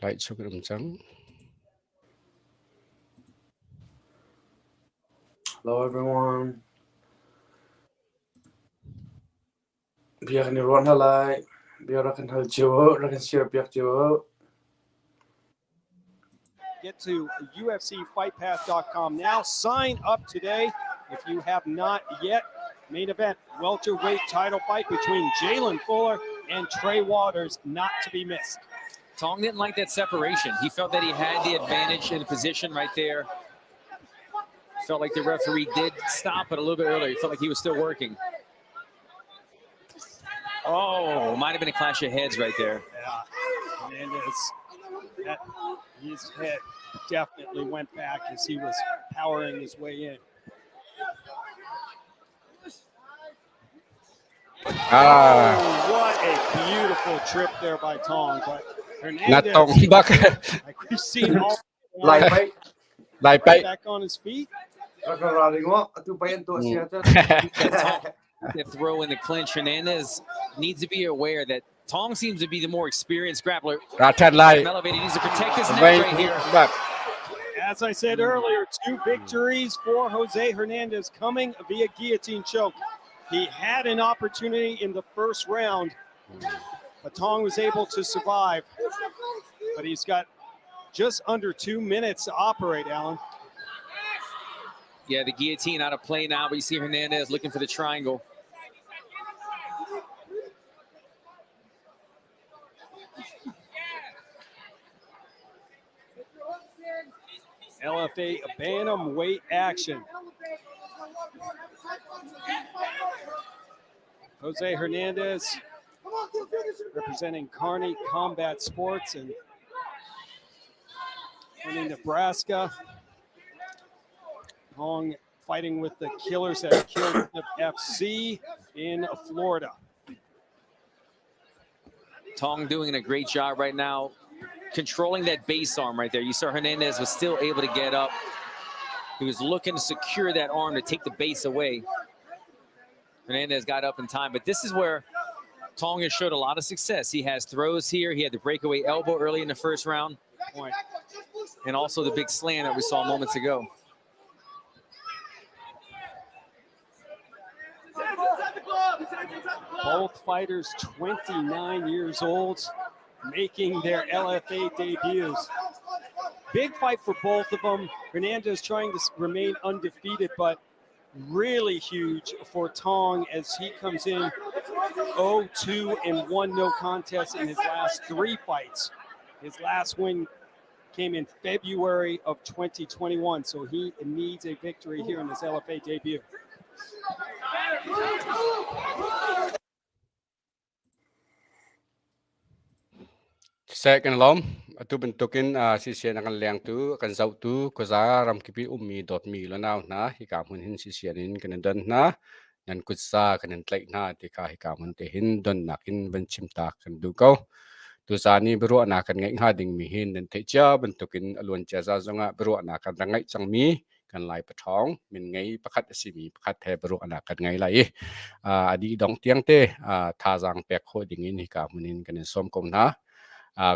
Laihchuk an um cang. Hello everyone. Bia kan i ruah hna lai. Bia rak kan hal cio, rak kan share piak cio. Get to UFCFightPass.com now. Sign up today if you have not yet. Main event, welterweight title fight between Jalin Fuller and Trey Waters, not to be missed. Tong didn't like that separation. He felt that he had the advantage in the position right there. Felt like the referee did stop it a little bit earlier. He felt like he was still working. Oh, might have been a clash of heads right there. Yeah, Hernandez, that, his head definitely went back as he was powering his way in. Ah, Oh, what a beautiful trip there by Tong. But na Hernandez, tong bak. like we've seen all Lai pai Lai right pai. back on his feet. rak kan ra ring o. Atu pai an tuah sia cun. That throw in the clinch. Hernandez needs to be aware that Tong seems to be the more experienced grappler. Ra than lai. Elevated, he needs to protect his neck Vai right here. bak. As I said earlier, 2 victories for Jose Hernandez coming via guillotine choke. He had an opportunity in the first round, but Tong was able to survive. But he's got just under 2 minutes to operate, Alan. Yeah, the guillotine out of play now, but you see Hernandez looking for the triangle. LFA bantamweight action. Jose Hernandez representing Kearney Combat Sports and Kearney, Nebraska. Tong fighting with the Killers at Kill FC in Florida. Tong doing a great job right now, controlling that base arm right there. You saw Hernandez was still able to get up. He was looking to secure that arm to take the base away. Hernandez got up in time, but this is where Tong has showed a lot of success. He has throws here. He had the breakaway elbow early in the first round. Point. And also the big slam that we saw moments ago. Both fighters 29 years old, making their LFA debuts. Big fight for both of them. Hernandez trying to remain undefeated, but really huge for Tong as he comes in 0-2-1 no contest in his last 3 fights. His last win came in February of 2021, so he needs a victory here in his LFA debut. Seh kan lawm. Atu bantukin sisian a kan lengtu, a kan zohtu, khuaza ramkipi ummi dawtmi le nau hna hika hmun hin sisian in kan in don hna. Nan kutza kan in tlaih hna ti kha hika hmun te hin donnak in van chim ta kan duh ko. Tuzaan i biaruahnak kan ngeih hnga dingmi hin nan theih cia bantukin a luan cia za zongah biaruahnak kan rak ngeih cangmi kan Lai paṭhawng min ngei pakhat a simi pakhat he biaruahnak kan ngei lai i a dih dong tiang te thazaang pek khawh dingin hika hmun in kan in sawm ko hna.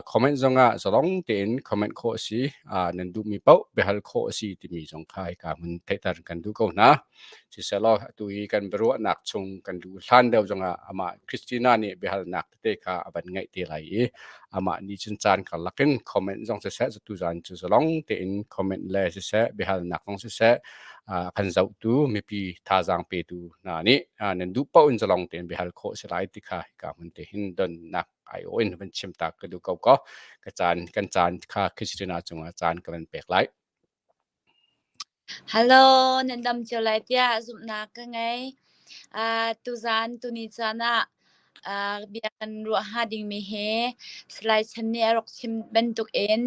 Comment zongah zalong tein comment khawh a si. Nan duhmi paoh biahal khawh a si timi zong kha hika hmun theihter kan duh ko hna. Sisehlaw atu i kan biaruahnak chung kan luh hlan deuh zongah amah Christina nih biahalnak tete kha a van ngaih te lai i amah nih cun caan karlak in comment zong siseh tuzaan cu zalong tein comment le siseh biahalnak zong siseh kan zohtu mipi thazaang petu hna nih nan duh paoh in zalong tein biahal khawh si lai ti kha hika hmun te hin donnak ai aw in van chim ta ka duh ko ko ka caan kan caan kha Christina cungah caan ka van pek lai. Hello, nan dam cio lai tiah zumhnak ka ngei. Tuzaan tuni caan ah bia kan ruah hnga dingmi hi Salai Chan nih a rak chim bantukin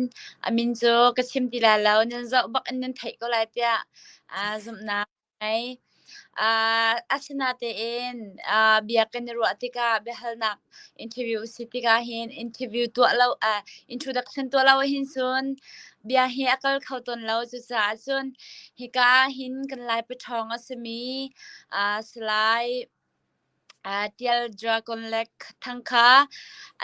a min cu ka chim ti lai lo, nan zoh bak in nan theih ko lai tiah zumhnak ka ngei. Asinatein bia kan i ruah tikah biahalnak interview si tikah hin interview tuah lo introduction tuah lo ahhin cun bia hi a kal kho tawn lo. Cucaah cun hika ah hin kan Lai paṭhawng a simi Salai Tial Dragon Lake thang kha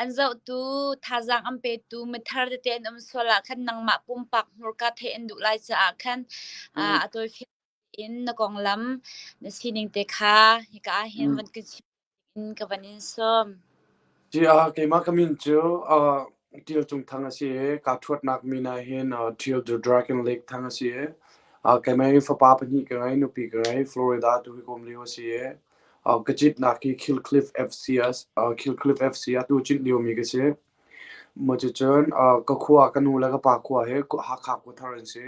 an zohtu, thazaang an petu mithar tete an um sual ah khan nangmah pumpak hmurka theih an duh lai caah khan a tawifiang in na konglam na sining te kha hika ah hin van kan chim in ka van in sawm. Keimah ka min cu Tial Cung Thang a si i kaa ṭhuatnak min ah hin Tial the Dragon Lake Thang a si i keimah hi fapa pahnih ka ngei, nupi ka ngei, Florida tu hi ka um lio a si i ka citnak hi Killcliff FC Killcliff FC atu cit liomi ka si. Cucun ka khua, ka nu le ka pa khua hi Hakha Khuathar an si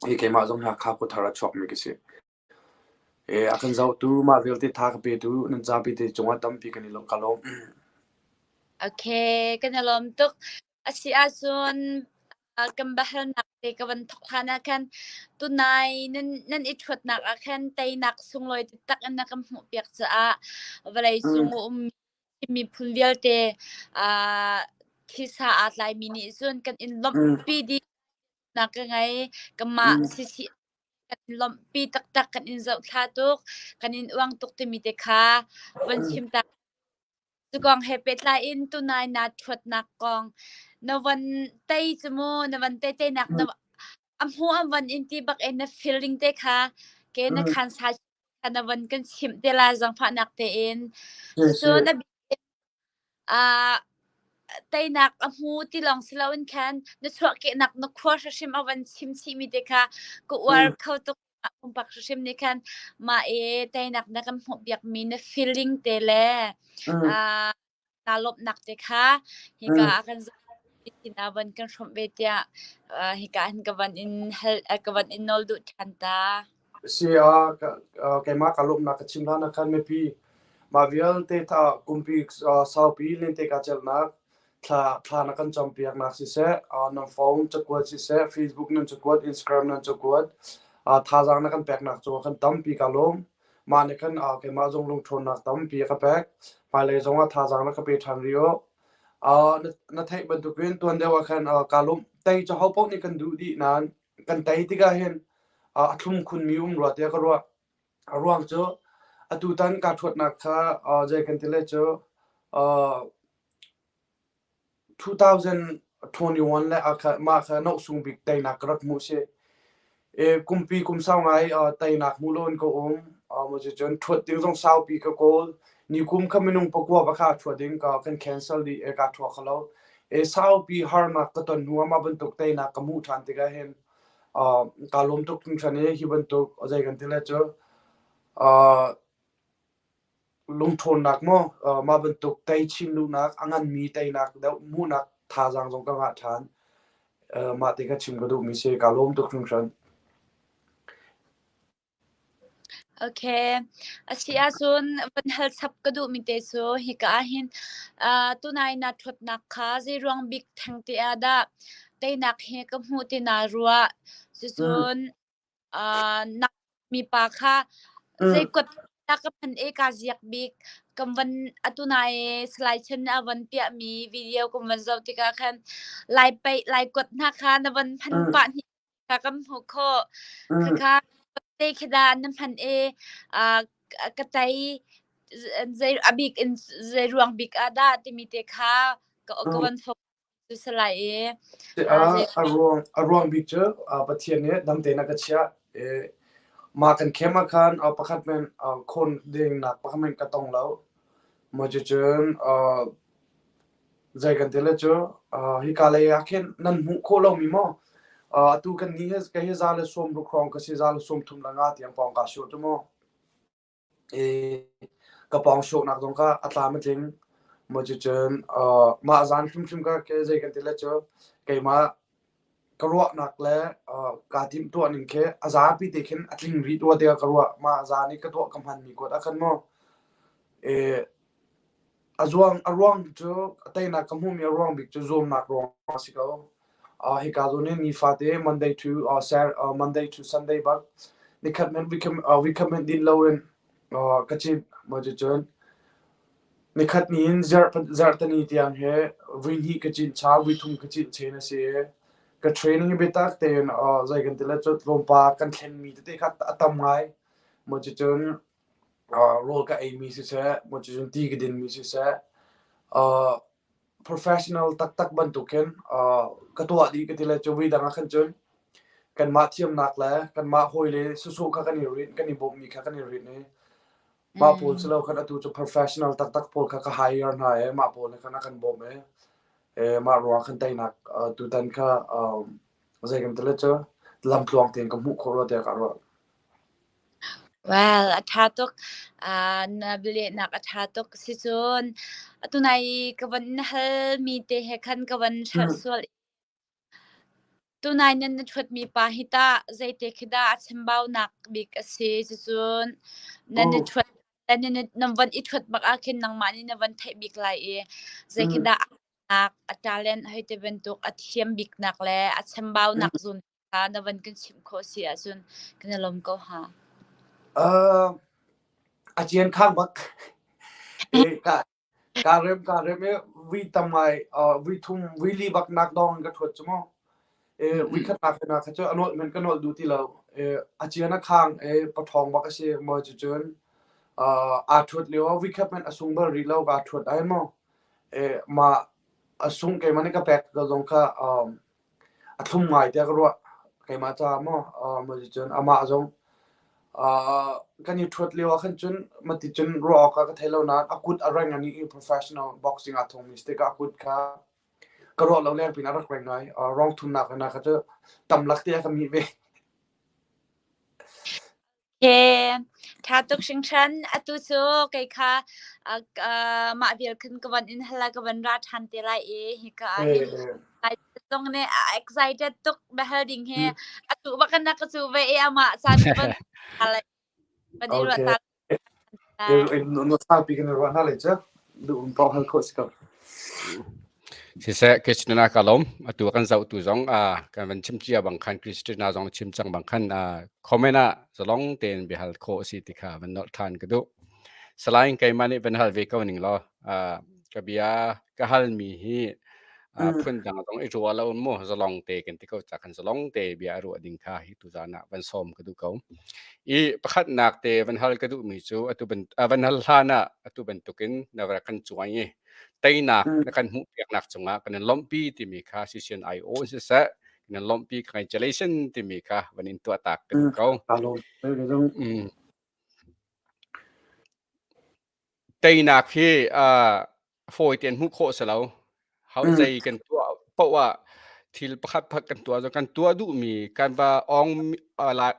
i keimah zong Hakha Khuathar a chuakmi ka si. A kan zohtu mah vialte tha ka petu nan zapi te cungah tampi kan i ka lawm. Okay, kan i lawm tuk. A si ahcun kan biahalnak te ka van thawk hlan ah khan tunai nan nan i ṭhuatnak ah khan teinak sunglawi taktak in na kan hmuhpiak caah vawlei cung um miphun vialte thisa aa tlaimi nih cun kan in lawmhpi dih nak ka ngei. Kanmah sisi kan in lawmhpi taktak, kan in zohthla tuk, kan in uang tuk timi te kha van chim ta. Cu kong he pehtlai in tunai naa ṭhuatnak kong na van tei cu mu, na van tei teinak na a hmu an van in ti bak in na feeling te kha ke na khan sa kha na van kan chimh te la zangfahnak tein. Cucu na Teinak a hmu ti lawng si loin khan na chuahkehnak na khua hrimhrim a van chim chihmi te kha ka uar kho tuk. Pumpak hrimhrim nih khan mah i teinak na kan hmuhpiakmi na feeling te le naa lawmhnak te kha hika ah kan sinah van kan hrawmh ve tiah hika hin ka van in hal ka van in nawl duh ṭhan ta. Si keimah ka lawmhnak ka chim hlan ah khan mipi mah vialte tha kumpi saupi lente ka celhnak thla thla na kan campiaknak siseh nan phone cakuat siseh Facebook nan cakuat Instagram nan cakuat thazaang na kan peknak cungah khan tampi ka lawm. Mah nih khan keimah zong lungṭhawnnak tampi a ka pek. Hmailei zongah thazaang na ka pe ṭhan rih u. Na theih bantukin tuan deuh ah khan kaa lawm. Tei cu ho paoh nih kan duh dih nain kan tei tikah hin a thlum khunmi um rua tiah ka ruah. A ruang cu atutan kaa ṭhuatnak kha zei kan ti lai cu 2021 le mah kha nohsung bik teinak ka rak hmuh si. Kumpi kum sau ngai teinak hmu loin ka um. Cucun ṭhuat ding zong saupi ka kawl. Nikum kha minung pakua pakha ṭhuat ding ka kan cancel dih i kaa ṭhua kho lo. Saupi harnak ka ton hnu ah mah bantuk teinak ka hmuh ṭhan tikah hin kaa lawm tuk hringhran i hi bantuk zei kan ti lai cu lungṭhawnnak maw mah bantuk tei chin duhnak a nganmi teinak deuh hmuhnak thazaang zong ka ngah ṭhan. Mah ti kha chim ka duhmi si. Kaa lawm tuk hringhran. Okay. A si ahcun van hal chap ka duhmi te cu hika ah hin tunai na ṭhuatnak kha zeiruang bik theng te ah dah teinak hi ka hmuh ti naa ruah? Cucun na mipa kha zei kuat dah ka hman i kaa ziak bik? Kan van atu nai Salai Chen nih a van piahmi video kan van zoh tikah khan Lai paih, Lai kuat hna kha na van hman pah hni kha kan hmuh khawh. Khakha te khi dah na hman i ka tei zei a bik in zei ruang bik ah dah timi te kha ka ka van fok cu salai i A ruang bik cu Pathian nih dam tein a ka chiah. Mah kan khem ah khan pakhat men khawn ding nak pakhat men ka tong lo. Maw cucun Zei kan ti le cu hika lei ah khin nan hmuh khawh lomi maw atu kan ni hi kei hi za le sawm ruk hrawng ka si za le sawm thum le nga tiang pawng kaa sawh cu mu. I ka pawng sawhnak zong kha a tlam a tling. Maw cucun mah zan hrimhrim ka ke zei kan ti le cu keimah ka ruahnak le kaa timhtuah ning khi a zapi te khin a tling rih rua tiah ka ruah. Mah zan i ka tuah ka hmanmi kuat ah khan mu A ruang cu teinak ka hmuhmi a ruang bik cu zuamnak ruang a si ko. Hika zawn hin nifate Monday to Monday to Sunday bak nikhat hmanh weekend hmanh din loin ka cit. Maw cucun nikhat ni in zarhteni tiang hi vui hnih ka cin cha, vui thum ka cin chen a si i ka training hi biatak tein zei kan ti lai cu tlawmpal kan thlenmi tete kha a tam ngai. Maw cucun. Rawl ka eimi siseh, maw cucun ti ka dinmi siseh, professional taktak bantukin ka tuah dih ka ti le cu voi dang ah khan cun kanmah thiamnak le kanmah hawile sawsawh kha kan i rinh, kan i bawmhmi kha kan i rinh i mah pawl si lo khan atu cu professional taktak pawl kha ka hire hna i mah pawl nih khan a kan bawmh i mah ruangah khan teinak tutan kha zei kan ti le cu lamtluang tein ka hmuh khawh rua tiah ka ruah. Well, a ṭha tuk. Na bialehnak a ṭha tuk. Sicun atu-nai i ka von halmi te he khan ka von hrelh sual. Tunai nan na ṭhuatmi pa hi tah zeite khi dah a chambaunak bik a si? Cucun nan i ṭhuat nan von i ṭhuat bak ah khin nangmah nih na von theih bik lai i zei khi dah a talent hei ti bantuk a thiam biknak le a chambaunak zawn kha na van kan chimh khawh si ahcun kan i lawm ko hnga. A cian khang bak. Ka ka rem ka rem i vui tam ngai vui thum vui li bak nak dong in ka thuat cu mu. Vui khat nak na kha cu a nolh men ka nolh duh ti lo. A cian a khang e pathawng bak a si mo cu cun aa thuat lio vui khat men a sung bal rih lo ka thuat ai mo. Ma a sung keimah nih ka pek ka zong kha A thlum ngai tiah ka ruah. Keimah caah maw cun amah zong kan i ṭhuat lio ah khan cun mati cun ruah awk ah ka thei lo nain a kut a reng ani i professional boxing aa thawngmi si tikah a kut kha ka ruah lo leng pin a rak reng ngai. Rong thumnak hna kha cu tam lak te a ka mih ve. He ṭha tuk hringhran. Atu cu kei kha mah vial khan ka van in hal ah ka van ra ṭhan te lai i hika ah hin zong nih a excited tuk biahal ding hi atu bak in a ka cu ve i amah caan ka van van i ruah ta. Saupi kan i ruah hna lai cu. Duh um paoh hal khawh si ko. Siseh, Christina ka lawm. Atu kan zohtu zong kan van chim cia bang khan Christina zong chim cang bang khan comment ah zalong tein biahal khawh a si ti kha van nolh ṭhan ka duh. Salain keimah nih van hal ve ko ning law ka bia ka halmi hi phun dang zong i ruah lo mu zalong te kan ti ko ca khan zalong te bia a ruah ding kha hi tuzan ah van sawm ka duh ko. I pakhatnak te van hal ka duhmi cu atu ban van hal hlan ah atu bantukin na rak kan cuai i teinak na kan hmuhpiaknak cungah kan in lawmhpi timi kha CCN IO in siseh kan in lawmhpi congratulation timi kha van in tuah tak ka duh ko. Teinak hi fawi tein hmuh khawh si lo. How zei kan tuah paoh ah thil pakhat pakhat kan tuah kan tuah duhmi kan va ong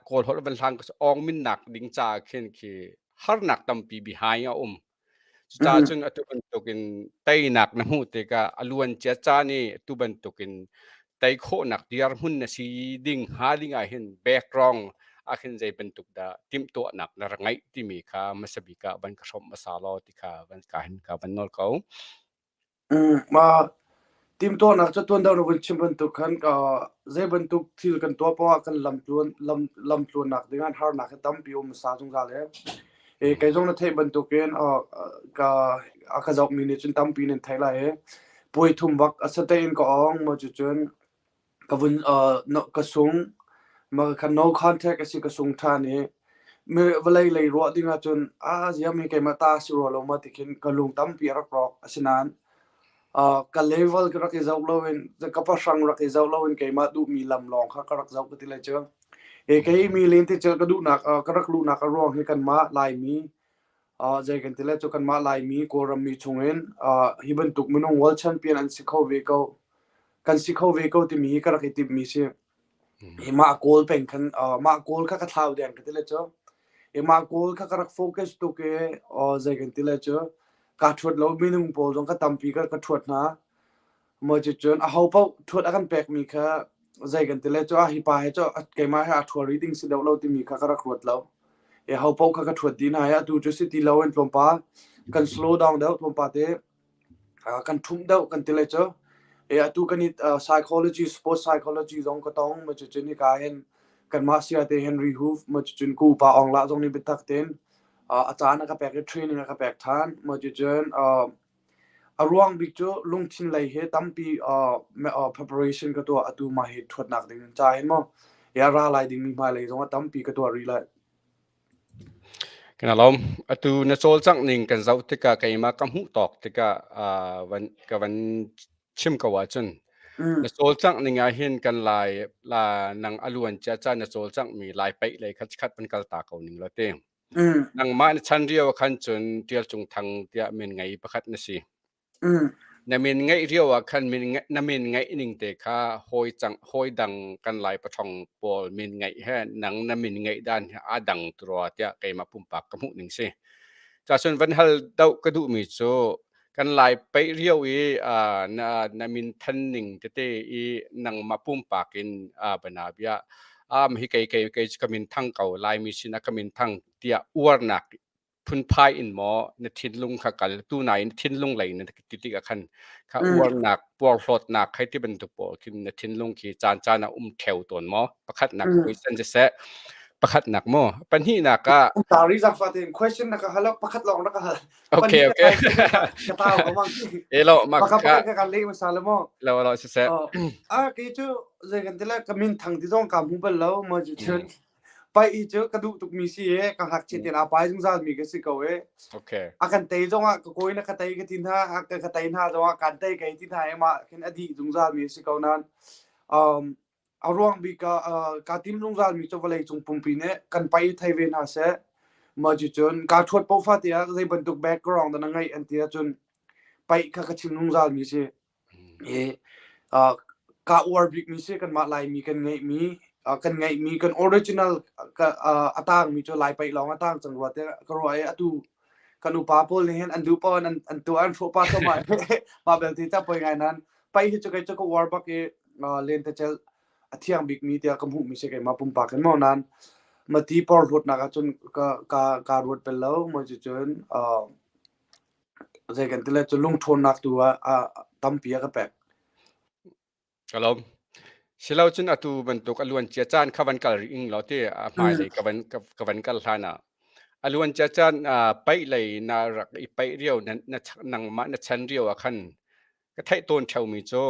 kawl holh van hlang ong minnak ding ca khin khi harnak tampi behind a um. Cucaah cun atu bantukin teinak na hmuh tikah a luancia caan i atu bantukin tei khawhnak dirhmun na si ding hnga ding ah hin background ah khin zei bantuk dah timhtuahnak na rak ngeih timi kha hmasa bik ah van ka hrawmh hmasa law ti kha van ka hin ka van nawl ko. Mah timhtuahnak cu tuan deuh na vun chim bantuk khan zei bantuk thil kan tuah poah ah kan lamtluan lam lamtluannak ding ah harnak hi tampi um hmasa zungzal i kei zong na theih bantukin ka a ka zohmi nih cun tampi nan theih lai i puai thum bak a satein ka ong maw cucun Ka vun ka sung. Mah kha no contact a si ka sung ṭhan i mi vawlei lei ruah ding ahcun ah ziam hi keimah ta si rua lo ma ti khin ka lung tampi a rak rawk. Asinain ka level ka rak i zoh loin ka pahrang rak i zoh loin keimah duhmi lam lawng kha ka rak zoh ka ti lai cu. Kei mi lentecelh ka duhnak ka rak luhnak a ruang hi kanmah Laimi zei kan ti lai cu kanmah Laimi Kawlram mi chungin hi bantuk minung world champion an si kho ve ko kan si kho ve ko timi hi ka rak i timhmi si. Hi mah goal peng khan mah goal kha ka thlau deng ka ti le cu. Hi mah goal kha ka rak focus tuk i zei kan ti le cu ka ṭhuat lo minung pawl zong ka tampi ka ka ṭhuat hna. Maw cucun aho paoh ṭhuat a kan pekmi kha zei kan ti le cu ah hi pa he cu keimah he aa ṭhua rih ding si deuh lo timi kha ka rak ruat lo. I ho paoh kha ka ṭhuat dih hna i atu cu si ti loin tlawmpal kan slow down deuh tlawmpal te kan ṭhumh deuh kan ti lai cu. Atu kan i psychology sport psychology zong ka tong ma cucun hika hin kanmah sia te Henry Hoof ma cucun ku pa Aung La zong nih biatak tein a caan a ka pek i training a ka pek ṭhan ma cucun a ruang bik cu lungthin lei he tampi preparation ka tuah atu mah hi ṭhuatnak ding ca hin maw ya ra lai dingmi hmailei zong ah tampi ka tuah rih lai. Kan alom. Atu na cawlcangh ning kan zoh tikah keimah ka hmuh tawk tikah van ka van chim ko ahcun na cawlcangh ning ah hin kan lai la nang a luan cia caan na cawlcangh mi lai paih lei kha khat van kal ta ko ning la te. Nangmah na chan rio khan cun Tial Cung Thang tiah min ngei pakhat na si. Na min ngeih rio ah khan min na min ngeih ning te kha hawi cang hawi dang kan lai pathong pawl min ngeih he nang na min ngeih dan he aa dang tura tiah keimah pumpak ka hmuh ning si. Cacun van hal doh ka duhmi cu kan lai peih rio i na na min than ning tete i nangmah pumpak in bana bia am hi kei kei kei ka min thang ko Laimi sinah ka min thang tiah uarnak phunphai in maw na thinlung kha kal tu nain thinlung lei na ti tik ah khan kha uarnak puarhlawtnak hei ti bantuk pawl khin na thinlung khi caan caan ah um theu tawn maw pakhatnak question siseh pakhatnak maw pahnihnak ah Sorry zaangfah tein question na ka hal pakhat lawng na ka hal. Okay okay. Ka tau ko mang. Elo ma ka ka ka le ma sala mo. Lo lo siseh. Ah ke cu zei kan tila ka min thang ti zong ka hmu bal lo ma cu chun. Pai i cu ka duh tukmi si i ka ngakchia tein aa pai zungzalmi ka si ko i Okay. a kan tei zongah ka kawi na ka tei ka ti hna a ka ka tei hna zongah kan tei kai ti hna i mah khin a dih zungzalmi a si ko nain um, a ruang bik ah kaa tim zungzalmi cu vawlei cung pumpi nih kan pai thei ve hna seh mah cucun kaa ṭhuat paoh fate ah zei bantuk background dah na ngeih an ti ahcun paih kha ka chim zungzalmi si. I kaa uar bikmi si kanmah Laimi kan ngeihmi kan ngeihmi kan original a taangmi cu Lai paih lawng a taang cang rua tiah ka ruah i atu kan upa pawl nih hin an duh paoh in an tuah an hrawh pah thluahmah mah belte ca poi ngai nain paih hi cu kei cu ka uar bak i lentecelh a thiang bikmi tiah ka hmuhmi si keimah pumpak in maw nain mati porhlawtnak ahcun ka ka ka ruat bal lo maw cucun Zei kan ti le cu lungṭhawnnak tu ah tampi a ka pek. Ka lawm. Silo cun atu bantuk a luancia caan kha van kal rih ing law ti a hmailei ka van ka van kal hlan ah a luancia caan paih lei na rak i paih rio na na nangmah na chan rio ah khan ka theih tawn ṭheumi cu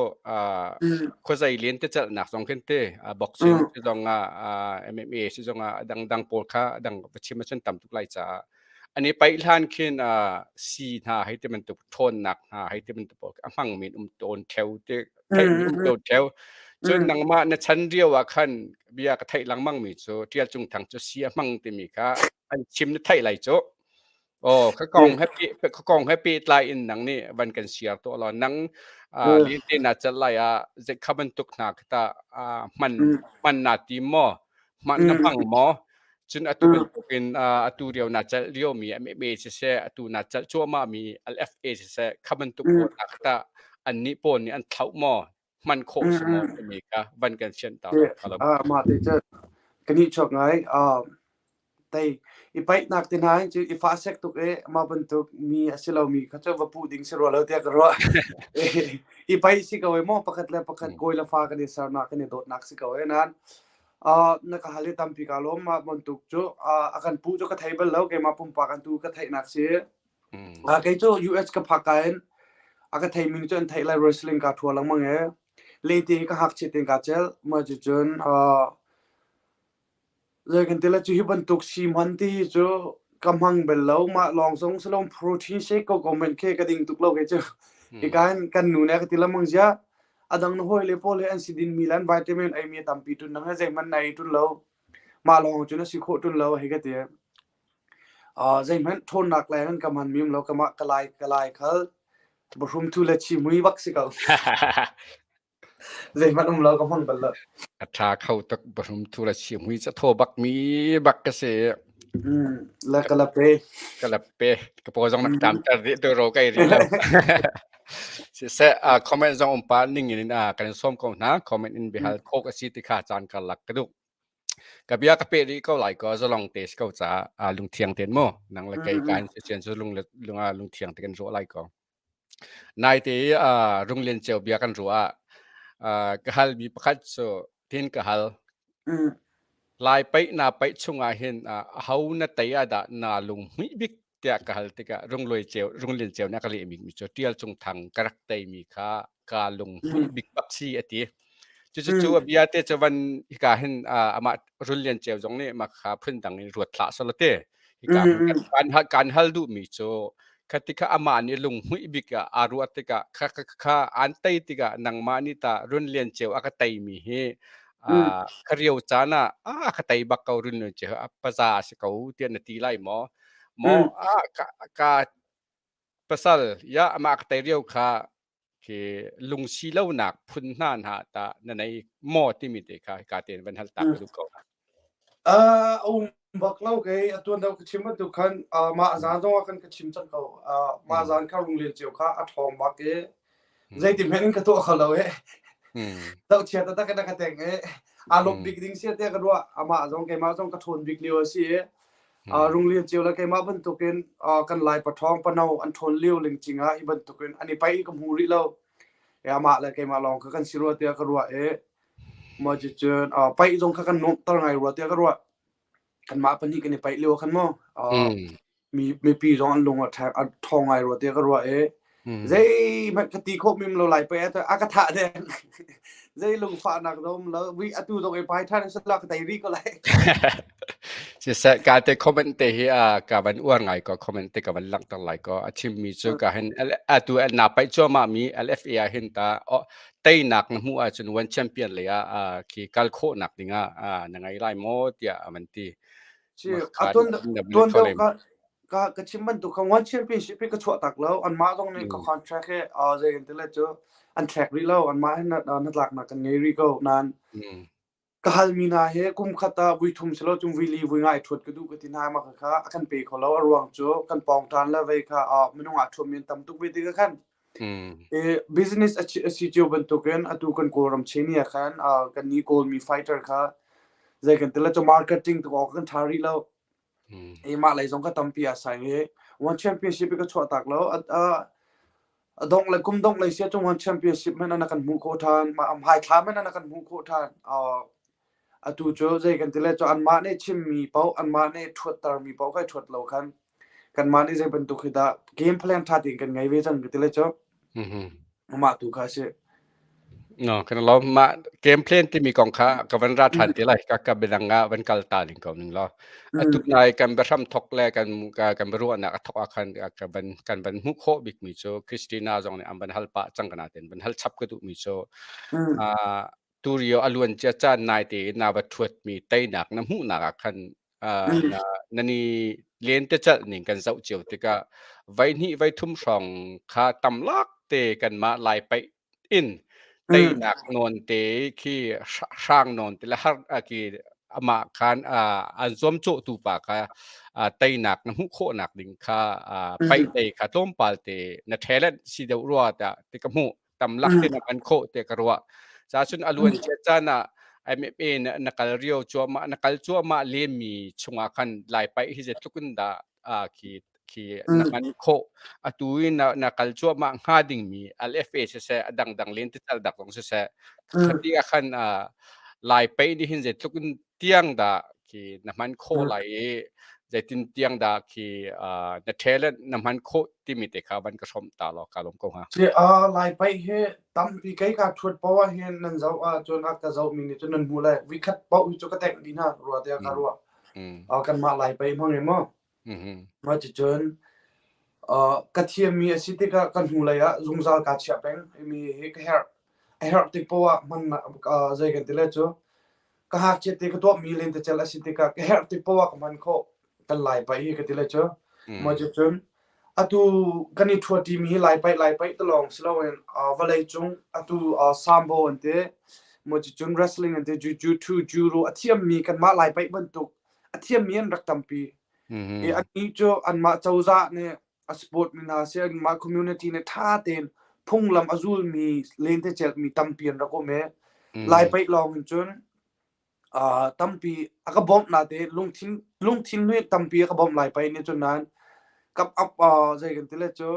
khuazei lentecelhnak zong khin te boxing si zong ah MMA si zong ah a dangdang pawl kha a dang va chim ahcun tam tuk lai caah an i paih hlan khin sii hna hei ti bantuk ṭhawnnak hna hei ti bantuk pawl a hmang men um tawn ṭheu te theihmi um tawn ṭheu. Cun nangmah na chan rio ah khan bia ka theih lengmang mi cu Ṭial Cung Thang cu sii a hmang timi kha an chim na theih lai cu. Aw, ka kong he pe ka kong he pehtlai in nang nih van kan share tuah law nang lente na cal lai ah zei kha bantuk hna kha tah hman hman na tim maw hman na hmang maw cun atu bantukin atu rio na cal lio mi MMA siseh atu na cal cuahmah mi LFA siseh kha bantuk pawl hna kha tah annih pawl nih an thlauh maw hman khawh si maw timi kha van kan fianh ta law. Mah te cu kan i chuak ngai. Tei i paihnak te hna hin cu i fah sek tuk i mah bantuk mi a si lomi kha cu va puh ding si rua lo tiah ka ruah. I paih si ko i maw pakhat le pakhat kawi le fa kan i sernak kan i dawtnak si ko e nain na ka hal i tampi ka lawm mah bantuk cu a kan puh cu ka thei bal lo keimah pumpak an tu ka theihnak si. Kei cu US ka phak ka in a ka theimi cu an theih lai wrestling ka thua lengmang e lente hi ka ngakchia tein ka celh mah cucun Zei kan ti le cu hi bantuk sii hman ti hi cu ka hmang bal lo. Mah lawng zong si lo protein shake ko ko men khi ka ding tuk lo kei cu. Hika hin kan nu nih a ka ti lengmang ziah. A dang na hawi le pawl he an si din mi le an vitamin ei mi a tampi tun nang he zeihmanh na ei tun lo. Mah lawng cun a si khawh tun lo hei ka ti. Zeihmanh ṭhawnnak leng in ka hman mi um lo. Kamah ka lai ka lai khal. Bahrum thu le chi mui bak si ko. Zeihmanh um lo ka hmang bal lo. A ṭha kho tuk bahrum thu le chimhui ca thaw bak mi bak ka si. La ka la pe. Ka la pe. Ka paw zong nak tam ter dih tu ro kai ri lo. Siseh comment zong um pa ning in kan som ko hna comment in bihal khok a si ti kha caan karlak ka duh. Ka bia ka pe rih ko lai ko zalong te si ko caah lungthiang ten mu nang le kei kan si sian cu lung lung lungthiang te kan ruah lai ko. Naite i Runglian Ceu bia kan ruah ah ka halmi pakhat cu tin ka hal. Lai paih na paih chungah hin aho na tei ah dah naa lunghmuih bik tiah ka hal tikah Rungluai Ceu Runglian Ceu nih a ka lehmi cu Ṭial Cung Thang ka rak teimi kha kaa lunghmuih bik bak si a ti. Cucu cu a bia te cu van hika hin amah Runglian Ceu zong nih mah kha phundang in ruat hlah selaw ti. Hika kan kan kan hal duh mi cu khati kha amah nih lunghmuih bik ah aa ruah tikah kha kha kha an tei tikah nangmah nih ta Run Lian Ceu a ka tei mi hi ka rio caan ah a ka tei bak ko Run Lian Ceu a paza a si ko tiah na ti lai maw? Maw a ka ka pasal ya amah ka tei rio kha khi lungsi lonak phun hna hna ta na nei maw timi te kha ka ten van hal tak duh ko. Um bak lo kei atuan deuh ka chim bantuk khan mah zan zong ah khan ka chim cang ko. Mah zan kha Runglian Ceu kha a ṭhawng bak i zeiti hmanh in ka tuah kho lo i zohchia taktak in a ka teng i aa lawmh bik ding si tiah ka ruah. Amah zong keimah zong ka ṭhawn bik lio a si i Runglian Ceu le keimah bantukin kan Lai paṭhawng pano an ṭhawn lio lingcing ah hi bantukin an i paih i ka hmu rih lo. Amah le keimah lawng kha kan si rua tiah ka ruah i Mah cucun paih zong kha kan nuamhter ngai rua tiah ka ruah. Kanmah pahnih kan i paih lio khan mu. Mipi zong an lung a ṭhawng ngai rua tiah ka ruah i zeihmanh ka ti khawh mim lo lai paih ah a ka thah deng. Zei lungfahnak zong um lo. Vi atu zong i pai ṭhan sala ka tei rih ko lai. Siseh ka te comment te hi a ka van uar ngai ko comment te ka van langhter lai ko a chimmi cu ka hin atu na paih cuahmah mi LFA ah hin ta teinak na hmuh ahcun one champion lei ah khi kal khawhnak dingah na ngei lai maw tiah a van ti. Si a tuan tuan deuh ka ka ka chim bantuk kha one championship hi ka chuah tak lo anmah zong nih ka contract he zei kan ti le cu an thlek rih lo anmah hin na tlaknak kan ngei rih ko nain Ka halmi hna hi kum khat ah vui thum silo cung vui li vui nga i ṭhuat ka duh ka ti hna mah kha a kan pe kho lo. A ruang cu kan pawngṭan le vei kha minung ah ṭhuatmi an tam tuk ve tikah khan business a si cio bantukin atu kan Kawlram cheni ah khan kan nih Kawlmi fighter kha zei kan ti le cu marketing tuk awk kan ṭha rih lo. Mah lei zong ka tampi a sai i One Championship i ka chuah tak lo. A dongh le kum dongh lei sia cung One Championship hmanh an kan hmuh khawh ṭhan. Hmaithla hmanh an kan hmuh khawh ṭhan. Atu cu zei kan ti le cu anmah nih chimmi paoh, anmah nih ṭhuattermi paoh kai ṭhuat lo khan kanmah nih zei bantuk hi dah game plan ṭha tein kan ngei ve cang ka ti le cu. Mah tu kha a si. No, kan lawm. Mah game plan timi kong kha ka van ra ṭhan te lai. Ka ka biadang ah van kal ta ding ko ning law. Atu nai kan biahram thok le kan kan biaruahnak a thok ah khan ka van kan van hmuh khawh bikmi cu Christina zong nih an van hal pah cang kana ten van hal chap ka duhmi cu turio a luan cia caan nai tein na va ṭhuatmi teinak na hmuhnak ah khan na na ni lentecelh ning kan zoh cio tikah voi hnih voi thum hrawng kha tamlak te kanmah Lai paih in teinak nawn te khi hrang nawn te le har ki amah khan an zuamcawhtu pa kha teinak na hmuh khawhnak ding kha paih tei kha tlawmpal te na talent si deuh rua tiah ti ka hmuh. Tamlak te na kan khawh te ka ruah. Ca cun a luan cia caan ah MMA na, na kal rio cuahmah na kal cuahmah lemmi chungah khan Lai paih hi zeitluk in dah khi khi na hman khawh atu i na, na kal cuahmah hnga dingmi LFA siseh a dangdang len tical dak zong siseh khati ah khan Lai paih nih hin zeitluk in tiang dah khi na hman khawh lai i zeitin tiang dah khi na talent na hman khawh timi te kha van ka hrawmh ta law ka lawm ko hnga. Si Lai paih hi tampi kei ka ṭhuat poah ah hin nan zoh ahcun a ka zohmi nih cun nan hmuh lai. Vikhat paoh hi cu ka tengh dih hna rua tiah ka ruah. Kanmah Lai paih hmang in maw. Mah cucun ka thiammi a si tikah ka hnulei ah zungzal kaa chiah peng. Mi hi ka herh. A herh tik poah ah hman zei kan ti lai cu ka ngakchiat te ka tuahmi lentecelh a si tikah ka herh tik poah ah ka hman khawh kan Lai paih hi ka ti lai cu. Mah cucun atu kan i ṭhuaṭimi hi Lai paih Lai paih te lawng si loin vawlei cung atu sambo an ti mah cucun wrestling an ti jiu-jitsu judo a thiammi kanmah Lai paih bantuk a thiammi an rak tampi. I annih cu anmah cozah nih a sport mi hna si anmah community nih ṭha tein phunglam a zulmi lentecelhmi tampi an rak um i Lai paih lawng in cun tampi a ka bawmh nate lungthin lungthin nih tampi a ka bawmh Lai paih nih cun nain kap up zei kan ti le cu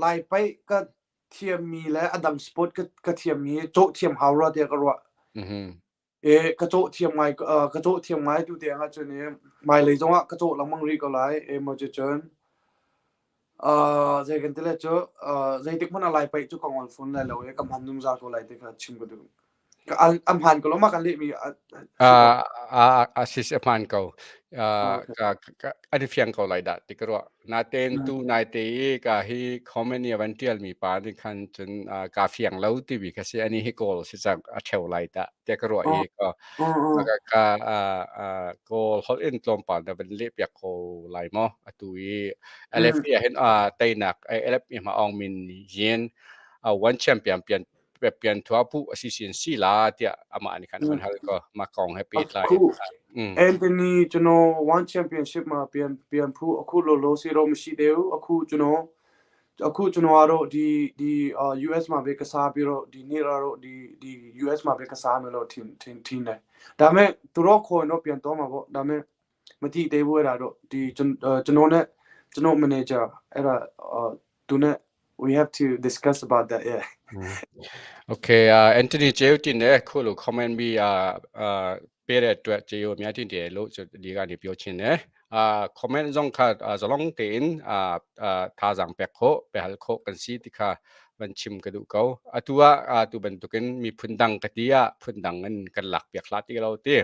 Lai paih ka thiammi le a dang sport ka thiammi cawh thiam hau rua tiah ka ruah. E ka cawh thiam ngai ka cawh thiam ngai tu tiang ahcun i hmailei zongah ka cawh lengmang rih ko lai. E maw cucun zei kan ti le cu zeitik hmanh ah Lai paih cu ka ngol fawn lai lo i ka hman zungzal ko lai ti kha chim ka duh. A hmaan ko lo ma kan lehmi? A si a hmaan ko. An i fiang ko lai dah ti ka ruah. Natein tu naite i ka hi comment i a van ṭialmi pa nih khan cun kaa fiang lo timi kha si. Ani hi Kawl si cang a ṭheo lai dah tiah ka ruah i ka Kawl holh in tlawmpal na van lehpiak ko lai maw? Atu i LFA ah hin teinak LFA hma Aung Min Yin one champion pian pian thua pu a si sin si la tiah amah nih khan a van hal ko mah kong he pehtlai Akhu Anthony ကျွန်တော် one championship မှာပြန်ပြန်ဖူးအခုလိုလိုစီတော့မရှိသေးဘူးအခုကျွန်တော်အခုကျွန်တော်ကတော့ဒီဒီ US မှာပဲကစားပြီးတော့ဒီနေ့တော့ဒီဒီ US မှာပဲကစားမယ်လို့ထင်ထင်ထင်တယ်ဒါပေမဲ့သူတို့ခေါ်ရင်တော့ပြန်တော့မှာပေါ့ဒါပေမဲ့မသိသေးဘူးအဲ့ဒါတော့ဒီကျွန်တော်နဲ့ကျွန်တော် manager အဲ့ဒါသူနဲ့ we have to discuss about that, yeah. Okay, Anthony ကျေးတင်တယ်ခုလို comment ပြီးအာအာပေးတဲ့အတွက်ကျေးအများတင်တယ်လို့ဒီကနေပြောချင်တယ်အာ comment ဇုံခါဇလုံးတင်အာအာthazaang pek kho pe hal kho kan si ti kha van chim ka duh ko atu ah atu bantukin mi phun dang ka ti ah phun dang in kan lak piak hlah ti lo ti